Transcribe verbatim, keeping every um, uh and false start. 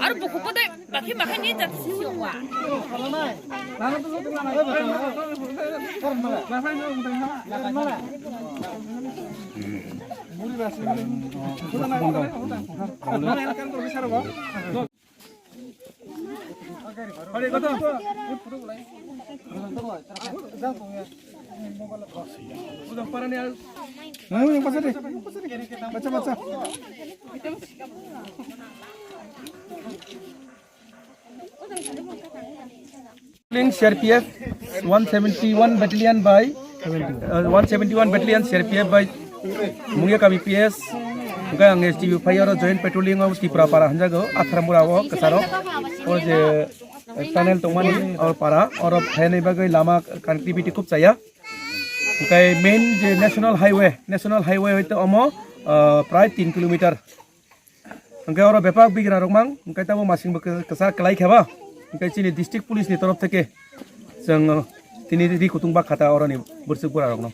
Aro buku pada bakhi bakhi ni jat sisi wa. Patrolling C R P F one seventy one battalion by, uh, one seventy one battalion C R P F by Mungia Kami P S. Hingke ang S D U fire o joint patrolling o Tipra para hanjago, Athramura o kasaro. O je tunnel tongmani or para, oro phainai bagwi lama connectivity khub chaya. Hingke main je national highway, national highway hoite omo, ah, prai tin kilometer. Hingke oro bepak bigra rok mang, hingke tamo masing bo kwsa kwlai kheba. Hingke chini district police ni torof theke chwng tini ri kutung bak khata oroni bwswk bura rokno.